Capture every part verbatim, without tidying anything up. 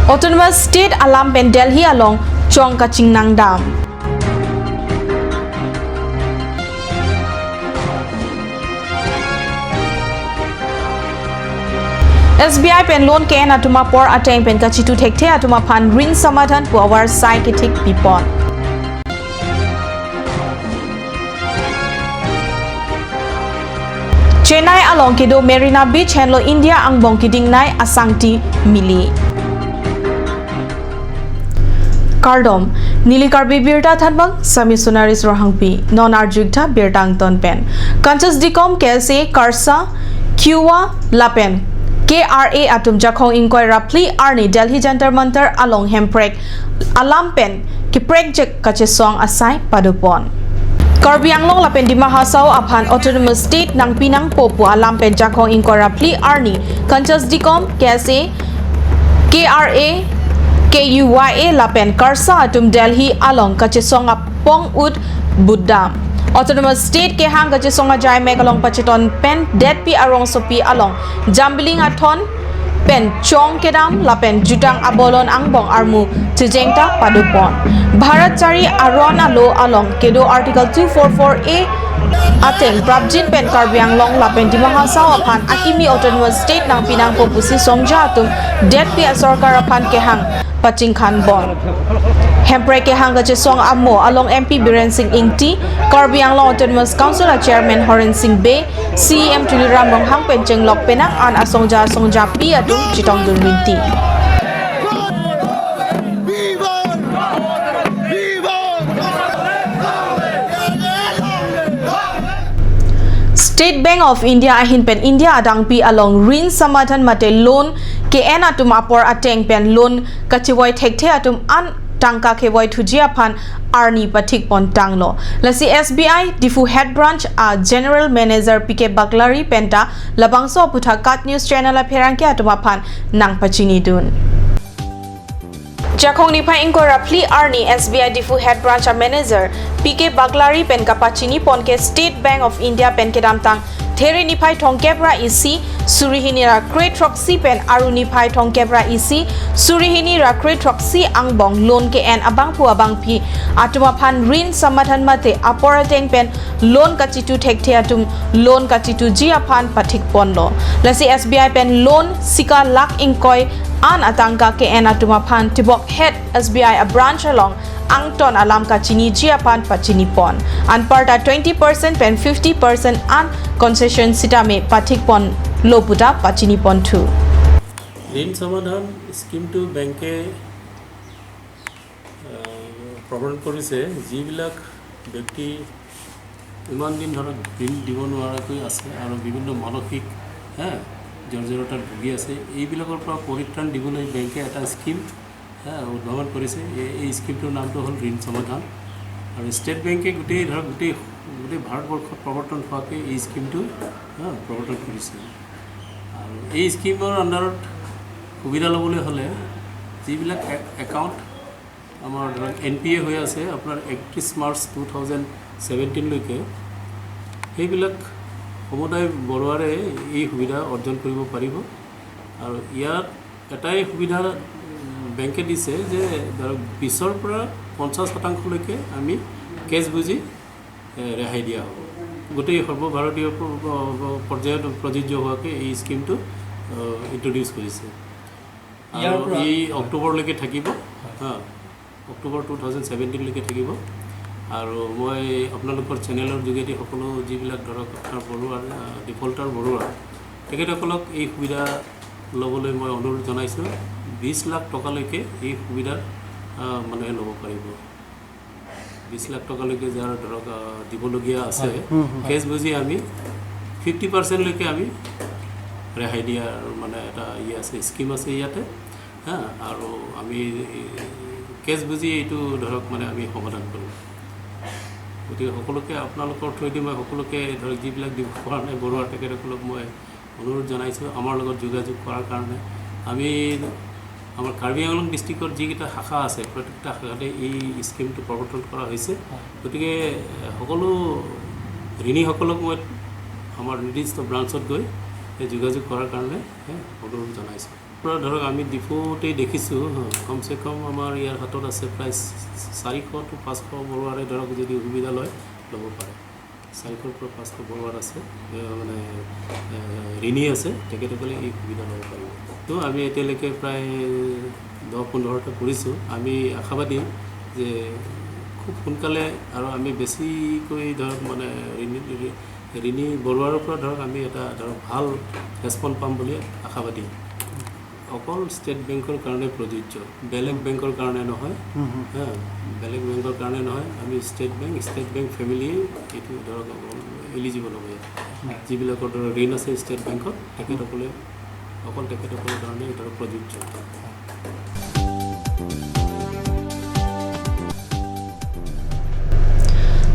Autonomous State alam pen Delhi along chong kachingnang dam. S B I pen loan ke-en atum apor ateng pen kachitu thekthe atum aphan rin samadhan pu avarsai kethik pipon. Chennai along kedo Marina Beach henlo India angbong kedingnei asangti mili. Kardom, neli Karbi Birta thanbang, Sami Sonaris Rohangpi, non arjutha birta angton pen. Kanchas Dikom K S A Karsa, Kiwa lapen K R A atum Jakhong ingkoi ra phli arni Delhi Jantar Mantar along hemprek alam pen keprekjek kachesong asai padopon. Karbi Anglong lapen Dima Hasao aphan Autonomous State nangpi nangpo pu alam pen Jakhong ingkoi ra phli arni Kanchas Dikom K S A, K R A, K U Y A lapen Karsa atum Delhi along kachesong apong ut butdam. Autonomous State kehang kachesong ajai mek along pacheton pen detpi arongsopi along jambiling athon pen chong kedam lapen jutang abolon angbong armu chejeng ta padopon. Bharat Chari aron alo along kedo Article two four four A ateng prapjin pen Karbi Anglong lapen Dima Hasao aphan akimi Autonomous State nangpi nangpo pusi songja atum detpi asorkar aphan kehang pachingkhan bon. Hemprek kehang kachesong amo along M P Biren Singh Ingti, Karbi Anglong Autonomous Council a Chairman Horen Singh Bey, C E M Tuliram Ronghang pen chenglok penang an asongja asongjapi atum chetongdun rinti. State Bank of India ahin pen India adangpi along rin samadhan mate loan ke-en atum apor ateng pen loan kachevoi thekthe atum an tangka kevoi thuji aphan arni pathik pon tanglo. Lasi S B I Diphu Head Branch a General Manager P K Baglari penta labangso aputhak KAT News Channel apherangke atum aphan nangpachinidun. Jakhong niphai ingkoi ra phli arni S B I Diphu Head Branch a Manager P K Baglari pen kapachini pon ke State Bank of India pen kedamtang There niphai thomkep ra isi, suri hini ra kre throksi pen Aru niphai thomkep ra isi, suri hini ra kre throksi angbong loan ke-en abangphu abangpi atum aphan rin samadhan mate apor ateng pen loan kachitu thekthe atum loan kachituji aphan pathik ponlo. Lasi S B I pen loan sika lakh ingkoi an atangka ke-en atum aphan tibok het S B I a branch along angton alam kachiniji aphan pachini pon. Anparta twenty percent pen fifty percent an concession sitame pathik ponlo puta pachini ponthu. ঋণ সমাধান স্কিমটো বেংকে, আহ, প্ৰৱৰ্তন কৰিছে, যিবিলাক ব্যক্তি ইমান দিন ধৰক ঋণ দিব নোৱাৰাকৈ আছে আৰু বিভিন্ন মানসিক, হা, জৰ্জৰিতাত ভুগি আছে, এইবিলাকৰ পৰা পৰিত্ৰাণ দিবলৈ বেংকে এটা স্কিম, হা, উদ্ভাৱন কৰিছে। এই, এই স্কিমটোৰ নামটো হ'ল ঋণ সমাধান। আৰু ষ্টেট বেংকে গোটেই ধৰক গোটেই, গোটেই ভাৰতবৰ্ষত প্ৰৱৰ্তন হোৱাকৈ এই স্কিমটো, হা, প্ৰৱৰ্তন কৰিছে। আৰু এই স্কিমৰ আণ্ডাৰত সুবিধা ল'বলৈ হ'লে যিবিলাক এ-, একাউণ্ট আমাৰ ধৰক এন পি এ হৈ আছে আপোনাৰ একত্ৰিছ মাৰ্চ টু থাউজেণ্ড ছেভেণ্টিনলৈকে, সেইবিলাক সমুদায় বৰোৱাৰে এই সুবিধা অৰ্জন কৰিব পাৰিব। আৰু ইয়াত এটাই সুবিধা, উম, বেংকে দিছে যে ধৰক বিছৰ পৰা পঞ্চাছ শতাংশলৈকে আমি কেছ বুজি, এ, ৰেহাই দিয়া হ'ব। গোটেই সৰ্বভাৰতীয় প-, প-, পৰ্যায়ত প্ৰযোজ্য হোৱাকৈ এই স্কিমটো, অ, ইণ্ট্ৰডিউচ কৰিছে। ইয়াৰ আৰু পৰা এই অক্টোবৰলৈকে থাকিব। হয়। হা, অক্টোবৰ টু থাউজেণ্ড ছেভেণ্টিনলৈকে থাকিব। আৰু মই আপোনালোকৰ চেনেলৰ যোগেদি সকলো যিবিলাক ধৰক আপোনাৰ বৰোৱাৰ, আহ, ডিফল্টাৰ বৰোৱাৰ, তেখেতসকলক এই সুবিধা ল'বলৈ মই অনুৰোধ জনাইছোঁ। বিছ লাখ টকালৈকে এই সুবিধা, আহ, মানুহে ল'ব পাৰিব। বিছ লাখ টকালৈকে যাৰ ধৰক, আহ, দিবলগীয়া আছে, হয়। হুম, হুম। কেছ বুজি আমি ফিফটি পাৰ্চেণ্টলৈকে আমি ৰেহাই দিয়াৰ মানে এটা ই আছে, স্কিম আছে ইয়াতে। হা, আৰু আমি কেছ বুজি এইটো ধৰক মানে আমি সমাধান কৰিম। গতিকে সকলোকে আপোনালোকৰ থ্ৰুৱেদি মই সকলোকে ধৰক যিবিলাক দিব পৰা নাই বৰুৱা তেখেতসকলক মই অনুৰোধ জনাইছোঁ আমাৰ লগত যোগাযোগ কৰাৰ কাৰণে। আমি আমাৰ কাৰ্বি আংলং ডিষ্ট্ৰিক্টত যিকেইটা শাখা আছে, প্ৰত্যেকটা শাখাতে এই স্কিমটো প্ৰৱৰ্তন কৰা হৈছে। হয়। গতিকে, এ, সকলো ঋণীসকলক মই আমাৰ নিৰ্দিষ্ট ব্ৰাঞ্চত গৈ এই যোগাযোগ কৰাৰ কাৰণে, এ, অনুৰোধ জনাইছোঁ। পৰা ধৰক আমি ডিফুতেই দেখিছোঁ, হ, কমচে কম আমাৰ ইয়াৰ হাতত আছে প্ৰায় চাৰিশ টু পাঁচশ বৰুৱাৰে ধৰক যদি সুবিধা লয়, ল'ব পাৰে। চাৰিশৰ পৰা পাঁচশ বৰুৱাৰ আছে, এ, মানে, এ, ঋণী আছে, তেখেতসকলে এই সুবিধা ল'ব পাৰিব। তো আমি এতিয়ালৈকে প্ৰায় দহ পোন্ধৰটা কৰিছোঁ। আমি আশাবাদী যে খুব সোনকালে আৰু আমি বেছিকৈ ধৰক মানে ঋণী, ঋণী বৰুৱাৰৰ পৰা ধৰক আমি এটা ধৰক ভাল ৰেচপন্স পাম বুলি আশাবাদী। অকল ষ্টেট বেংকৰ কাৰণে প্ৰযোজ্য, বেলেগ বেংকৰ কাৰণে নহয়। হুম, হুম। হা, বেলেগ বেংকৰ কাৰণে নহয়। আমি state bank, state bank family এইটো ধৰক অকল এলিজিবল হ'ব ইয়াত। হয়। যিবিলাকৰ ধৰক ঋণ আছে ষ্টেট বেংকত, তেখেতসকলে, অকল তেখেতসকলৰ কাৰণে এইটো প্ৰযোজ্য।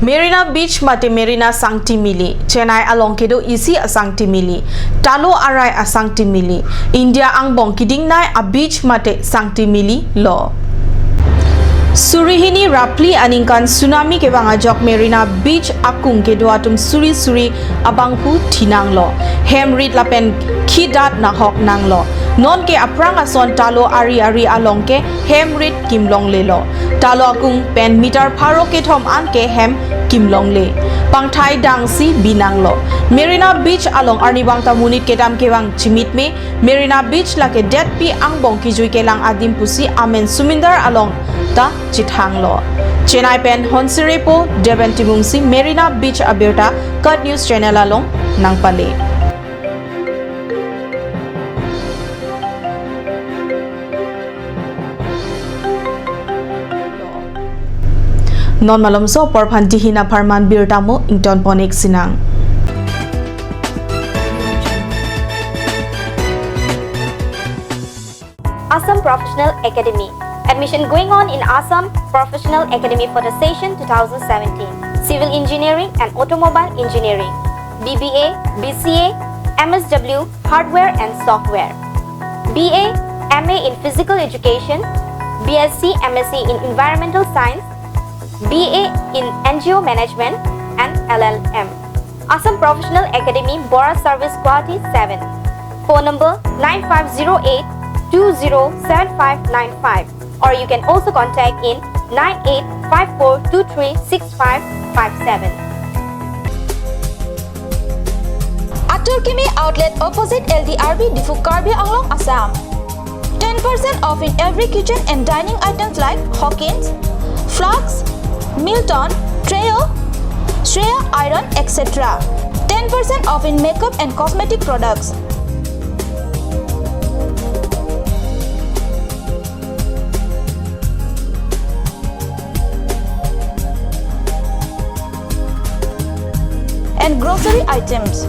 Marina Beach mate Marina sangti mili, Chennai along kedo isi asangti mili, talo arai asangti mili, India angbong kedingnei a-beach mate sangti mili lo. Suri hini ra phli aningkan tsunami kevang ajok Marina Beach akung kedo atum suri suri abangphu thinanglo. Hem rit lapen khidat nahok nanglo. Nonke aphrang ason talo ari ari along ke hem rit kimlonglelo. Talo akung pen meter pharo kethom an ke hem kimlongle. Pangthai dangsi binanglo. Marina Beach along arnivang ta monit kedam kevang chimitme. Marina Beach lake detpi angbong kejui kelang adim pusi amen sumindar along ta chethanglo. Chennai pen Honsi Repo, Deben Timungsi, Marina Beach abirta, Cut News Channel along nangpale. Non malomso apor aphan dihina pharman birta mo ingtonpon-ik sinang. Assam Professional Academy. Admission going on in Assam Professional Academy for the session two thousand seventeen. Civil Engineering and Automobile Engineering, B B A, B C A, M S W, Hardware and Software, B A, M A in Physical Education, B S C, M S C in Environmental Science, B A in N G O Management and L L M. Assam Professional Academy, Bora Service, Guwahati seven. Phone number nine five zero eight two zero seven five nine five, or you can also contact in nine eight five four two three six five five seven. Atur Kimi Outlet, opposite L D R B, Diphu, Karbi Anglong, Assam. Ten percent off in every kitchen and dining items like Hawkins, flasks, Milton, Trio, Shreya iron, et cetera. Ten percent off in makeup and cosmetic products. And grocery items.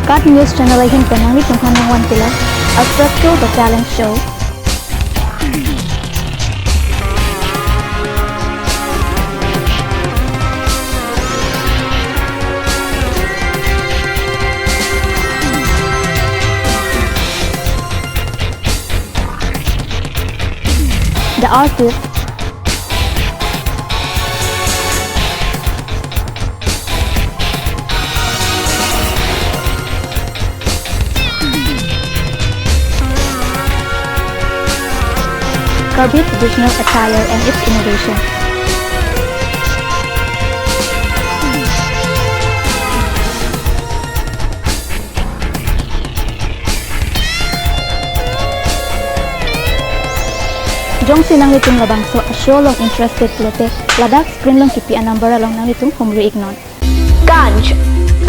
Cut News Channel ahin pen nanglitum aphan nangvanpilo Aswrapto The Talent Show. The Artist. Karbi traditional attire and its innovation. Jongsi nanglitum labangso a-show along interested pulote, ladak screen along kipi a-number along nanglitum humri iknon. Kanch.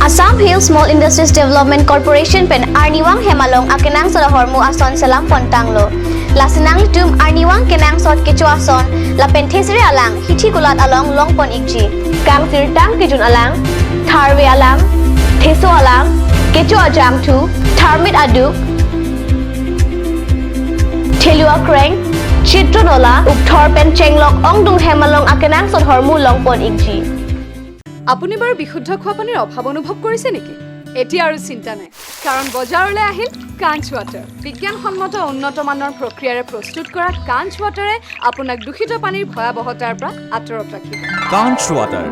Assam Hill Small Industries Development Corporation pen arnivang hem along akenangsot ahormu ason selam pontanglo. Lasi nanglitum arnivang kenangsot kecho ason lapen thesere alang hithi kulat along longpon ikji. Kangsirtang kejun alang, tharve alang, theso alang, kecho ajangthu, tharmit aduk, thelu akreng, chitro nola, ukthor pen chenglok ongdung hem along akenangsot ahormu longpon ikji. আপুনি বাৰু বিশুদ্ধ খোৱা পানীৰ অভাৱ অনুভৱ কৰিছে নেকি? এতিয়া আৰু চিন্তা নাই, কাৰণ বজাৰলৈ আহিল কাঞ্চ ৱাটাৰ। বিজ্ঞানসন্মত উন্নত মানৰ প্ৰক্ৰিয়াৰে প্ৰস্তুত কৰা কাঞ্চ ৱাটাৰে আপোনাক দূষিত পানীৰ ভয়াৱহতাৰ পৰা আঁতৰত ৰাখিব। Kanch Water.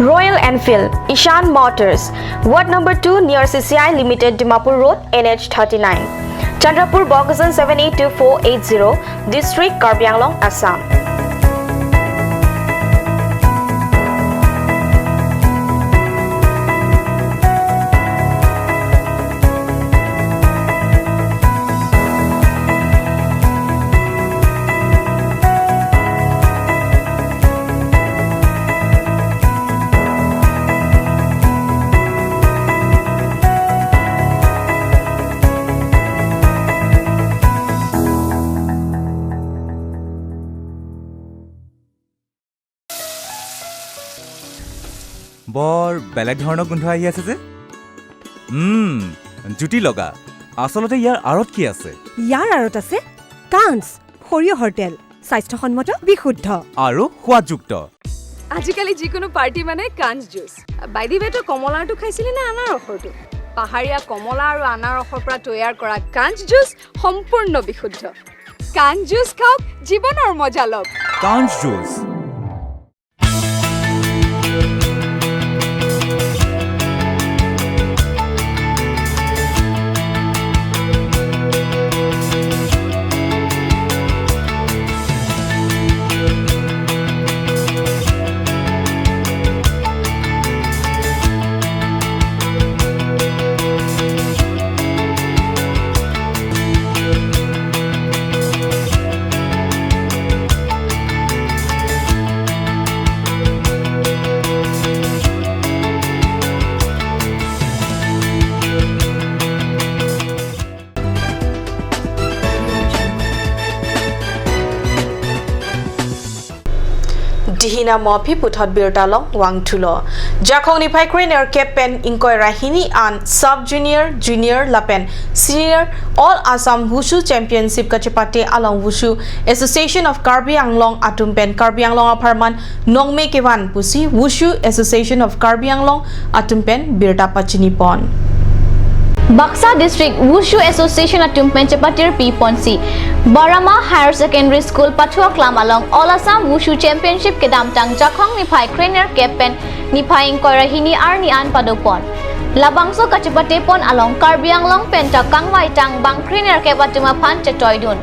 Royal Enfield, Ishan Motors, Ward number two near C C I Limited, Dimapur Road, N H thirty-nine, Chandrapur, Bokajan seven eight two four eight zero, District, Karbi Anglong, Assam. বৰ বেলেগ ধৰণৰ গোন্ধ আহি আছে যে। উম, জুতি লগা। আচলতে ইয়াৰ আঁৰত কি আছে? ইয়াৰ আঁৰত আছে কাঞ্চ, সৰিয়হৰ তেল, স্বাস্থ্যসন্মত, বিশুদ্ধ। আৰু সোৱাদযুক্ত। আজিকালি যিকোনো পাৰ্টি মানে কাঞ্চ জুচ। বাইদেৱেতো কমলাৰটো খাইছিলি নে আনাৰসৰটো? পাহাৰীয়া কমলা আৰু আনাৰসৰ পৰা তৈয়াৰ কৰা কাঞ্চ জুচ সম্পূৰ্ণ বিশুদ্ধ। কাঞ্চ জুচ খাওক, জীৱনৰ মজা লওক। Kanch Juice. Dihina mo aphi puthot birta along vangthulo. Jakhong niphai krenerkep pen ingkoi ra hini an Sub Junior, Junior lapen Senior All Assam Wushu Championship kachepate along Wushu Association of Karbi Anglong atum pen Karbi Anglong apharman nongme kevan pusi Wushu Association of Karbi Anglong atum pen birta pachinipon. Baksa District Wushu Association atum pen chepatirpi ponsi Barama Higher Secondary School Pathuaklam along All Assam Wushu Championship kedamtang Jakhong niphai krenerkep pen niphai ingkoi ra hini arni an padopon. Labangso kachepatepon along Karbi Anglong pen ta kangvaitang bang krenerkep atum aphan chetoidun.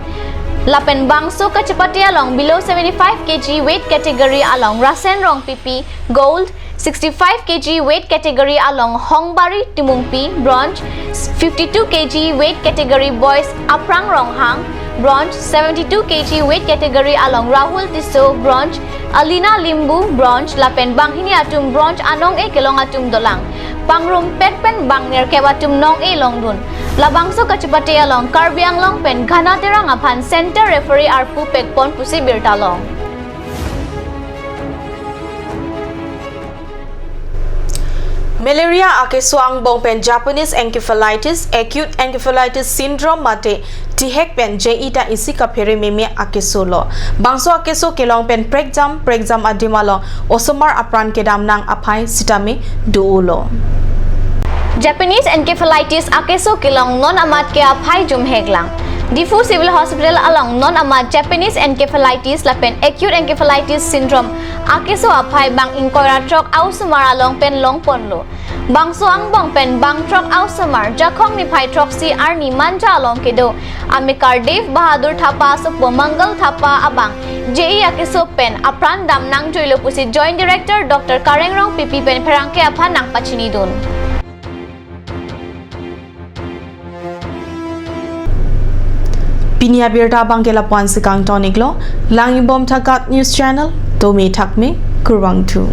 Lapen bangso kachepate along below seventy-five K G weight category along Rasen Rongpipi, gold, sixty-five K G weight category along Hongbari Timungpi, bronze, fifty-two K G weight category boys Aprang Ronghang, bronze, seventy-two K G weight category along Rahul Tisso, bronze, Alina Limbu, bronze, lapen banghini atum bronze anong-e kelong atum dolang. Pangrumpet pen bangnerkep atum nong-e longdun. Labangso kachepate along Karbi Anglong pen Ghana Terang aphan center referee arpu pekpon pusi birta long. Malaria akeso angbong pen Japanese encephalitis, acute encephalitis syndrome mate T hek pen J E ta isi kaphere meme akeso lo. Bangso akeso kelong pen prekjam prekjam adim along osomar apran kedam nang aphai sitame do-olo. Japanese encephalitis akeso kelong non amat ke aphai jumhek lang. Diphu Civil Hospital along non amat Japanese encephalitis lapen acute encephalitis syndrome akeso aphai bang ingkoi ra throk a-osomar along pen longponlo. Bangso angbong pen bangthrok a-osomar Jakhong niphai throksi arni Manja along kedo Amikar Dev Bahadur Thapa asopo Mangal Thapa abang J E akeso pen apran dam nangjoilo pusi Joint Director Doctor Kareng Rongpipi pen pherangke aphan nangpachinidun. Pini abirta abangke lapu-an si kangton-iklo. Langbom tha KAT News Channel, tumi thakme, kurvangthu.